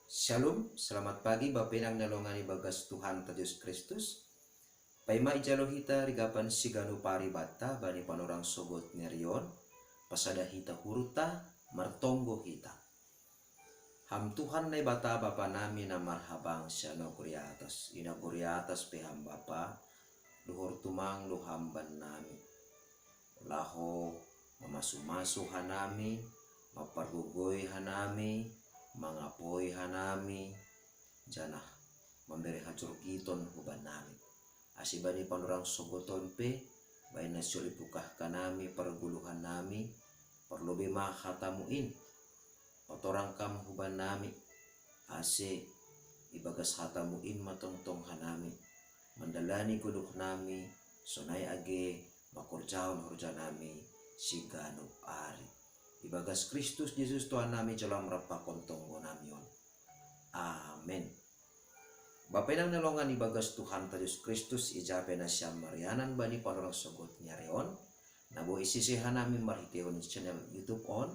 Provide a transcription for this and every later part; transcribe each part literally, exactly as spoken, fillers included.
Shalom, selamat pagi Bapenang na longan ibagas Tuhan ta Jesus Kristus. Paima ijalo hita rigapan siganu paribata bani panorang sogot ni ari on, pasada hita huruta, martonggo hita. Ham Tuhan Naibata Bapa nami na marhabang sian nagori atas, i nagori atas pe ham Bapa, dohor tumang do ham bannami. Laho mamasumasu hanami, mampargogoi hanami, mangapoi hanami, janah mambere hajorgiton hubannami. Ase bani panorang sogot on pe, baen na sihol ipungkah hanami pargoluhan nami, parlobei ma hatamu in. Otorang kam hubannami, ase ibagas hatamu in ma tongtong hanami mandalani godok nami, sonai age mangkorjahon horja nami siganup ari. Ibagas Kristus Jesus Tuhan nami jalo ma rap pakon tonggo nami on. Amen. Bapenang na longan ibagas Tuhan ta Jesus Kristus, ija pe nasiam marianan bani panorang sogot ni ari on, na boi sisehannami marhitehon channel YouTube on.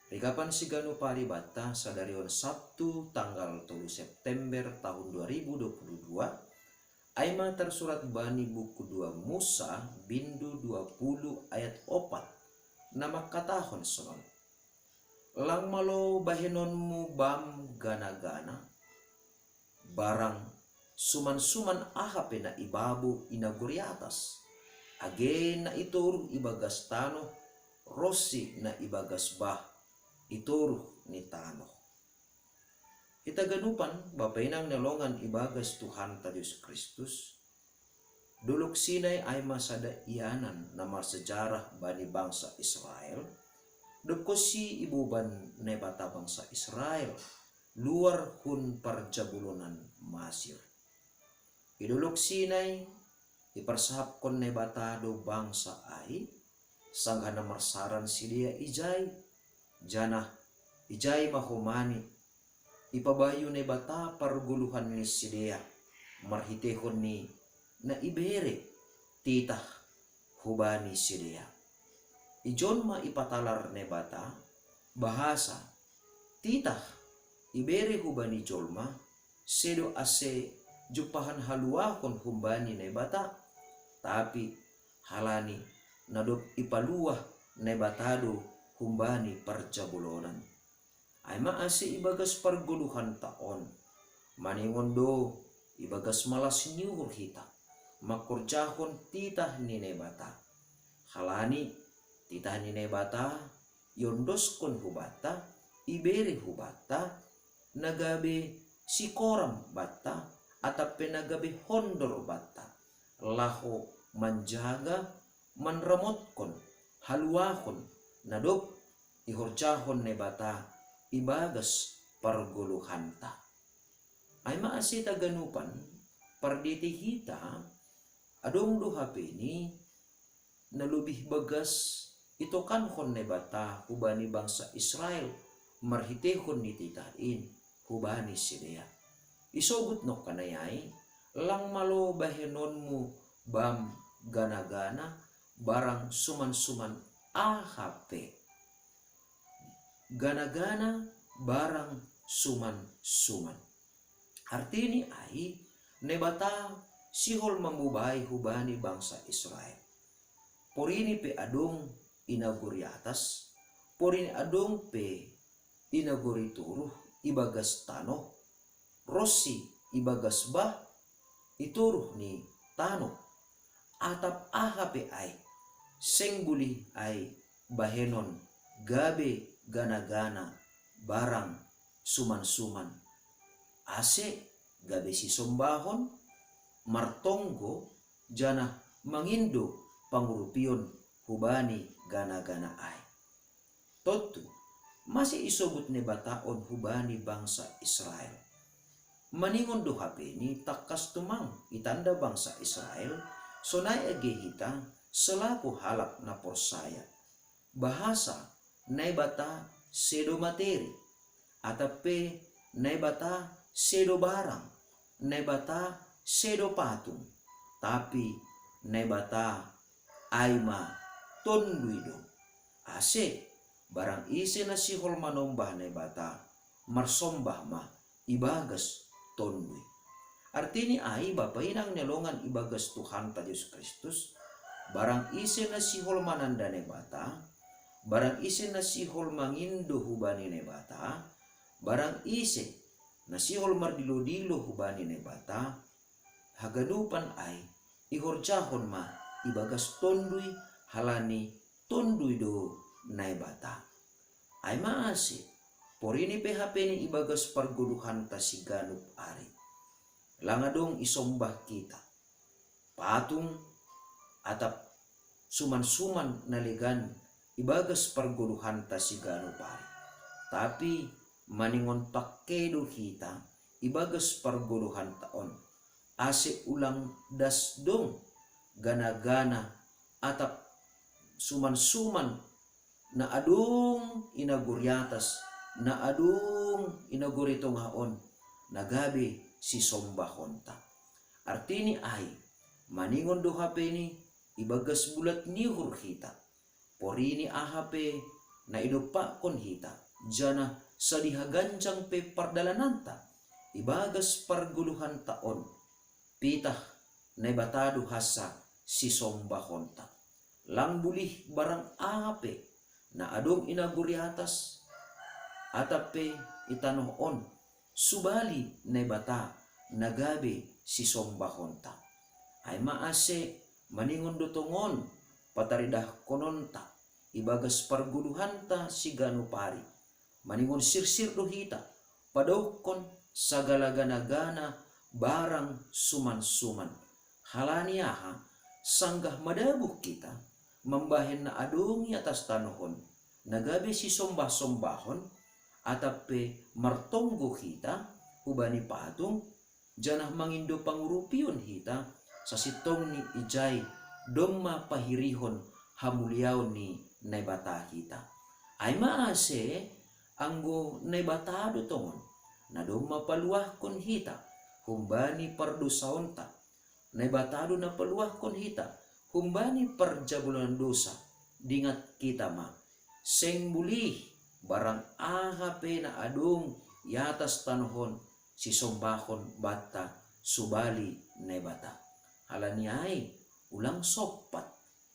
Rigapan siganu paribata sadari on Sabtu tanggal tolu September tahun dua ribu dua puluh dua, ai ma tarsurat bani buku dua Musa bindu dua puluh ayat opat, na mangkatahon sonon: Lang malo bahenonmu bam ganagana, barang suman-suman aha pe na ibabo i nagori atas, age na i toruh ibagas tanoh, ronsi na ibagas bah i toruh ni tanoh. Hita ganupan, Bapenang na longan ibagas Tuhan ta Jesus Kristus, Dolok Sinai ai ma sada ianan na marsejarah bani bangsa Israel, dob konsi iboban Naibata bangsa Israel luar hun parjabulonan Masir. I Dolok Sinai iparsahapkon Naibata do bangsa ai, sanggah na marsaran sidea ijai, janah ijai ma homani ipabayu Naibata pargoluhan ni sidea, marhitehon ni na ibere titah hubani sidea. Ijon ma ipatalar Naibata, bahasa titah ibere hubani jolma, sedo ase jumpahan haluahon humbani Naibata, tapi halani na dob ipaluah Naibata do humbani parjabulonan. Ai ma ase ibagas pargoluhanta on, maningon do ibagas malas ni uhur hita, mangkorjahon titah ni Naibata. Halani titah ni Naibata iondoskon hubanta, ibere hubanta, na gabe sikoram banta, atap pe na gabe hondor banta, laho manjaga, manramotkon haluahon na dob ihorjahon Naibata ibagas pargoluhanta. Ai ma ase hita ganupan, pardete hita, adong do hape ni na lobih bagas itokankon Naibata hubani bangsa Israel marhitehon ni titah in hubani sidea. Isobut nongkanai ai: Lang malo bahenonmu bam ganagana, barang suman-suman aha pe. Ganagana barang suman-suman. Artini ai, Naibata sihol mamubai hubani bangsa Israel. Porini pe adong i nagori atas, porini adong pe i nagori toruh ibagas tanoh, ronsi ibagas bah i toruh ni tanoh, atap aha pe ai, seng bulih ai bahenon gabe ganagana barang suman-suman, ase gabe sisombahon, martonggo, janah mangindo pangurupion hubani ganagana ai. Tontu, mase isobut Naibata on hubani bangsa Israel? Maningon do hape ni tangkas tumang itanda bangsa Israel, sonai age hita selaku halak na porsaya. Bahasa Naibata sedo materi, atap pe Naibata sedo barang, Naibata sedo patung, tapi Naibata ai ma Tonduy do. Ase barang ise na sihol manombah Naibata, marsombah ma ibagas tondui. Artini ai, bapa inang ni longan ibagas Tuhanta Jesus Kristus, barang ise na sihol mananda Naibata, barang ise na sihol mangindo hubani Naibata, barang ise na sihol mardilo-dilo hubani Naibata, haganupan ai ihorjahon ma ibagas tondui, halani tondui do Naibata. Ai ma ase, porini pe hapeni ibagas pargoluhanta siganup ari, lang adong isombah hita patung atap suman-suman na legan ibagas pargoluhanta siganup ari. Tapi maningon pangkedo hita ibagas pargoluhanta on, ase ulang das dong gana-gana atap suman-suman na adong i nagori atas, na adong i nagori tongah on, na gabe sisombahonta. Artini ai, maningon do hapeni ibagas bulat ni uhur hita, porini aha pe na idompakkon hita, janah sadiha ganjang pe pardalananta ibagas pargoluhanta on, pitah Naibata do hansa sisombahonta. Lang bulih barang aha pe na adong i nagori atas, atap pe i tanoh on, subali Naibata na gabe sisombahonta. Ai ma ase maningon do tongon pataridahkononta ibagas pargoluhanta siganup ari, maningon sirsir do hita, padauhkon sagala gana-gana barang suman-suman. Halani aha? Sanggah madabuh hita mambahen na adong i atas tanoh on, na gabe sisombah-sombahon, atap pe martonggo hita hubani patung, janah mangindo pangurupion hita, sasintongni ijai domma pahirihon hamuliaon ni Naibata hita. Ai ma ase, anggo Naibata do tongon na domma paluahkon hita humbani pardosaonta, Naibata do na paluahkon hita humbani parjabolonan dosa. Dingat hita ma, seng bulih barang aha pe na adong i atas tanoh on sisombahon banta subali Naibata. Halani ai, ulang sompat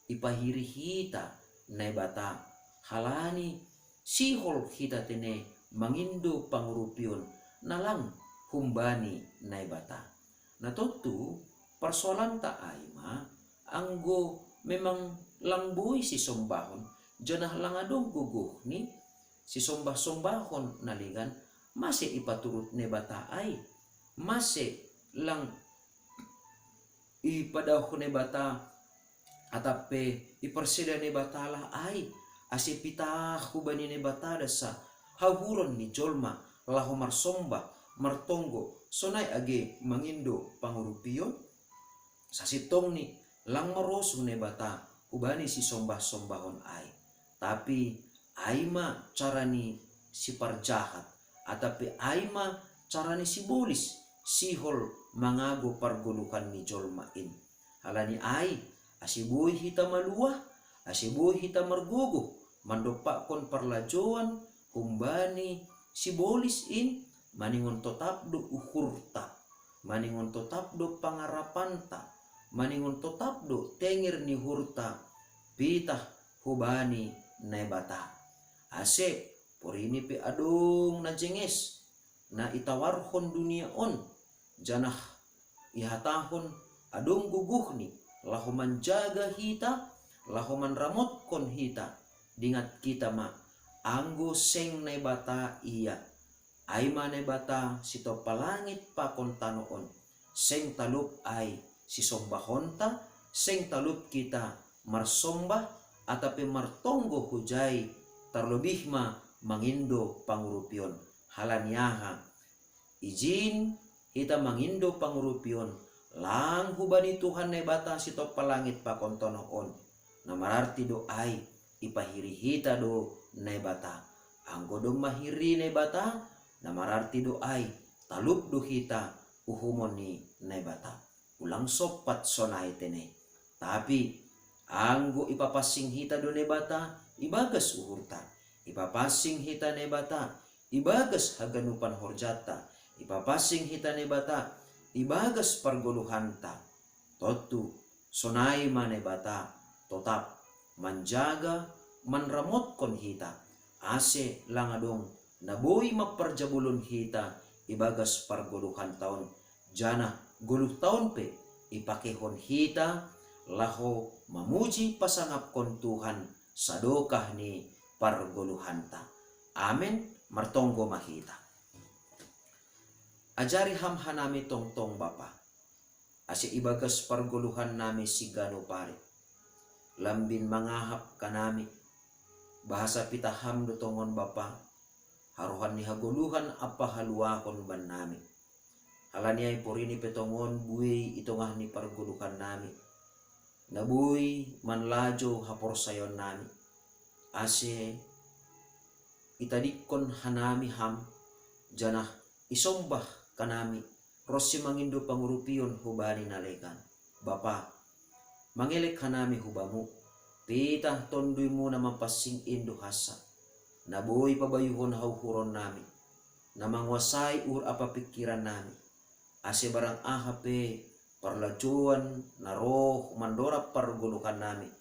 ipahiri hita Naibata, halani sihol hita tene mangindo pangurupion na lang humbani Naibata. Na tontu, parsoalanta ai ma, anggo memang lang boi sisombahon, janah lang adong gogohni sisombah-sombahon na legan, mase ipaturut Naibata ai? Mase lang ipadaoh Naibata, atap pe iparseda Naibata lah ai, ase pitah hubani Naibata das hauhuron ni jolma laho marsombah, martonggo, sonai age mangindo pangurupion? Sasintongni lang marosuh Naibata hubani sisombah-sombahon ai. Tapi ai ma cara ni siparjahat, atap pe ai ma cara ni sibolis, sihol mangago pargoluhan ni jolma in. Halani ai, ase boi hita maluah, ase boi hita margogoh mandompakkon parlajouan humbani sibolis in, maningon totap do uhurta, maningon totap do pangarapanta, maningon totap do tenger ni uhurta pitah hubani Naibata. Ase porini pe adong na jenges na itawarhon dunia on, janah ihatahon adong gogohni laho manjaga hita, laho manramotkon hita. Dingat hita ma, anggo seng Naibata ia, ai ma Naibata sitompa langit pakon tanoh on, seng talup ai sisombahonta, seng talup hita marsombah atap pe martonggo hujai, tarlobih ma mangindo pangurupion. Halani aha? Ijin hita mangindo pangurupion lang hubani Tuhan Naibata sitompa langit pakon tanoh on, na mararti do ai ipahiri hita do Naibata. Anggo domma hiri Naibata, na mararti do ai talup do hita uhumon ni Naibata. Ulang sompat sonai tene. Tapi anggo ipapansing hita do Naibata ibagas uhurta, ipapansing hita Naibata ibagas haganupan horjata, ipapassing hita Naibata ibagas pargoluhanta. Tontu sonai ma Naibata totap manjaga, manramotkon hita, ase lang adong na boi mamparjabulon hita ibagas pargoluhanta on, janah goluhta on pe ipakeihon hita laho mamuji pasangapkon Tuhan sadokah ni pargoluhanta. Amen. Martonggo ma hita. Ajari Ham hanami tongtong Bapa, ase ibagas pargoluhannami siganup ari lambin mangahap hanami, bahasa pitah Ham do tongon Bapa, harohan ni hagoluhan ampa haluahon bannami. Halani ai porini pe tongon buei i tongah ni pargoluhannami, na boi manlajou haporsayaonnami, ase itadingkon hanami Ham, janah isombah hanami ronsi mangindo pangurupion hubani na legan. Bapa, mangelek hanami hu Bamu, pitah TonduyMu na mapansing indo hansa, na boi pabayuhon hauhuronnami, na manguasai uhur ampa pingkirannami, ase barang aha pe parlajouan na roh mandorab pargoluhannami,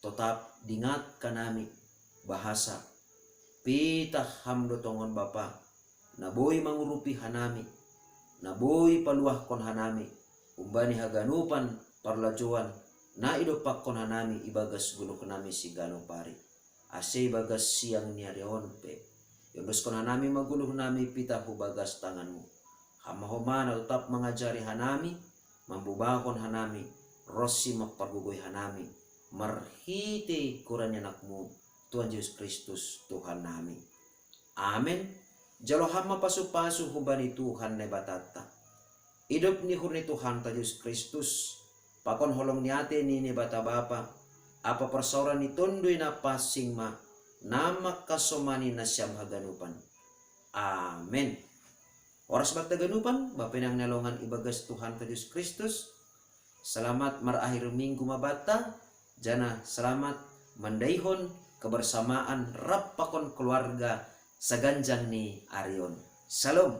totap dingat hanami, bahasa pitah Ham do tongon Bapa, na boi mangurupi hanami, na boi paluahkon hanami humbani haganupan parlajouan na idompakkon hanami ibagas goluhnami siganup ari. Ase ibagas siang ni ari on pe iondoskon hanami ma goluhnami pitah hu bagas tanganMu. Ham ma homa na totap mangajari hanami, mambobahon hanami, ronsi mampargogoi hanami, marhitei goran ni AnakMu, Tuhan Jesus Kristus, Tuhannami. Amen. Jalo Ham ma pasupasu humbani Tuhan Naibatanta. Idop ni uhur ni Tuhanta Jesus Kristus, pakon holong ni atei ni Naibata Bapa, ampa parsaoran ni Tonduy Napansing ma, na mangkasomani nasiam haganupan. Amen. Horas banta haganupan, bapa inang na hinaholongan ibagas Tuhanta Jesus Kristus. Selamat marakhir minggu ma banta, janah selamat mandaihon kebersamaan rap pakon keluarga saganjang ni ari on. Shalom.